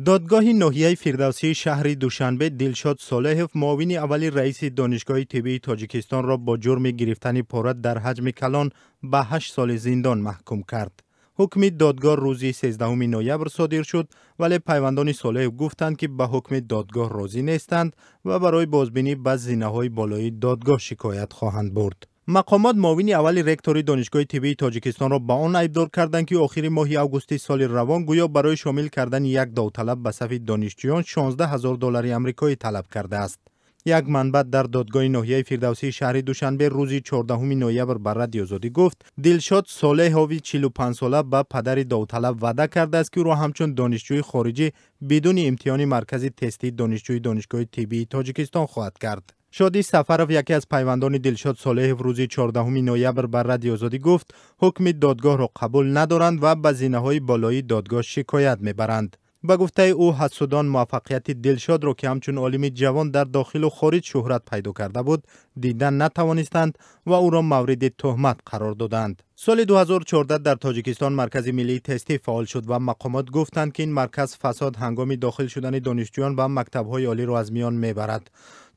Додгоҳи ноҳияи Фирдавсии шаҳри Душанбе Дилшод Солеҳов, муовини аввали раиси Донишгоҳи тиббии Тоҷикистонро бо ҷурми гирифтани пора дар ҳаҷми калон ба 8 соли зиндон маҳкум кард. Ҳукми додгоҳ рӯзи 13 ноябр содир шуд, вале пайвандони Солеҳов гуфтанд, ки ба ҳукми додгоҳ розӣ нестанд ва барои бозбинӣ ба зинаҳои болоии додгоҳ шикоят хоҳанд бурд. Мақомот муовини аввали ректори Донишгоҳи тиббии Тоҷикистонро ба он айбдор карданд, ки охири моҳи августи соли равон гӯё барои шомил кардани як довталаб ба сафи донишҷӯён 16 ҳазор доллари амрикоӣ талаб кардааст. Як манбаъ дар додгоҳи ноҳияи Фирдавсии шаҳри Душанбе рӯзи 14 ноябр ба Радиои Озодӣ гуфт, Дилшод Солеҳови 45-сола ба падари довталаб ваъда кардааст, ки ӯро ҳамчун донишҷӯи хориҷӣ бидуни имтиҳони маркази тестии донишҷӯи Донишгоҳи тиббии Тоҷикистон хоҳад кард. Шодӣ Сафаров, яке аз пайвандони Дилшод Солеҳов, рӯзи 14 ноябр ба Радиои Озодӣ гуфт, ҳукми додгоҳро қабул надоранд ва ба зинаҳои болоии додгоҳ шикоят мебаранд. Ба гуфтаи ӯ, ҳасудон муваффақияти Дилшодро, ки ҳамчун олими ҷавон дар дохилу хориҷ шӯҳрат пайдо карда буд, дида натавонистанд ва ӯро мавриди туҳмат қарор доданд. Соли 2014 дар Тоҷикистон Маркази миллии тестӣ фаъол шуд ва мақомот гуфтанд, ки ин марказ фасод ҳангоми дохил шудани донишҷӯён ба мактабҳои олиро аз миён мебарад.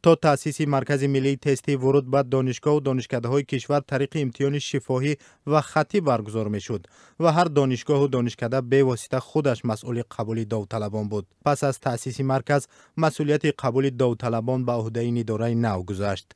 То таъсиси Маркази миллии тестӣ воруд ба донишгоҳу донишкадаҳои кишвар тариқи имтиҳони шифоҳӣ ва хаттӣ баргузор мешуд ва ҳар донишгоҳу донишкада бевосита худаш масъули қабули довталабон буд. Пас аз таъсиси марказ масъулияти қабули довталабон ба ӯҳдаи идораи нав гузашт.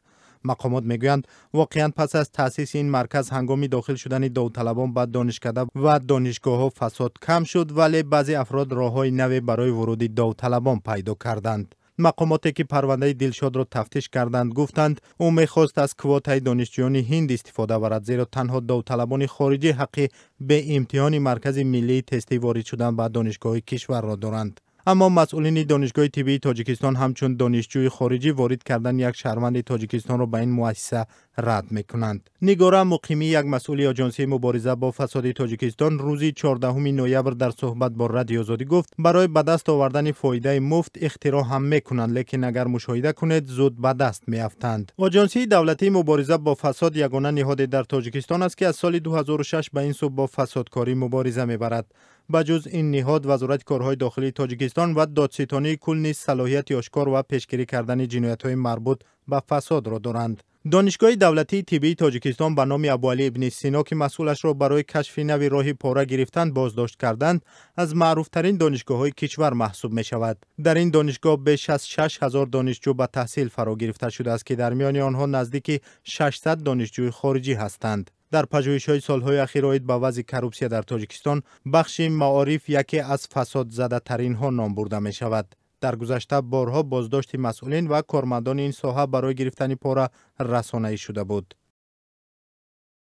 Мақомот мегӯянд, воқеан пас аз таъсиси ин марказ ҳангоми дохил шудани довталабон ба донишкада ва донишгоҳҳо фасод кам шуд, вале баъзе афрод роҳҳои наве барои вуруди довталабон пайдо карданд. Мақомоте ки парвандаи Дилшодро тафтиш карданд, гуфтанд, ӯ мехост аз квотаи донишҷӯёни ҳинд истифода барад, зеро танҳо довталабони хориҷӣ ҳаққи беимтиҳони Маркази миллии тестӣ ворид шудан ба донишгоҳи кишварро доранд. Аммо масъулини Донишгоҳи тиббии Тоҷикистон ҳамчун донишҷӯи хориҷӣ ворид кардани як шаҳрванди Тоҷикистонро ба ин муассиса рад мекунанд. Нигора Муқимӣ, як масъули Оҷонсии мубориза бо фасоди Тоҷикистон, рӯзи 14 ноябр дар суҳбат бо Радиои Озодӣ гуфт, барои ба даст овардани фоидаи муфт ихтироъ ҳам мекунанд, лекин агар мушоҳида кунед, зуд ба даст меафтанд. Оҷонсии давлатии мубориза бо фасод ягона ниҳоде дар Тоҷикистон аст, ки аз соли 2006 ба ин сӯ бо фасодкорӣ мубориза мебарад. Ба ҷуз ин ниҳод, Вазорати корҳои дохилии Тоҷикистон ва Додситонии кул низ салоҳияти ошкор ва пешгирӣ кардани ҷиноятҳои марбут ба фасодро доранд. Донишгоҳи давлатии тиббии Тоҷикистон ба номи Абуалӣ ибни Сино, ки масъулашро барои кашфи нави роҳи пора гирифтан боздошт карданд, аз маъруфтарин донишгоҳҳои кишвар маҳсуб мешавад. Дар ин донишгоҳ беш аз 6000 донишҷӯ ба таҳсил фаро гирифта шудааст, ки дар миёни онҳо наздики 600 донишҷӯи хориҷӣ ҳастанд. Дар пажӯҳишҳои солҳои ахир оид ба вазъи коррупсия дар Тоҷикистон, бахши маориф яке аз фасодзадатаринҳо ном бурда мешавад. Дар гузашта борҳо боздошти масъулин ва кормандони ин соҳа барои гирифтани пора расонаӣ шуда буд.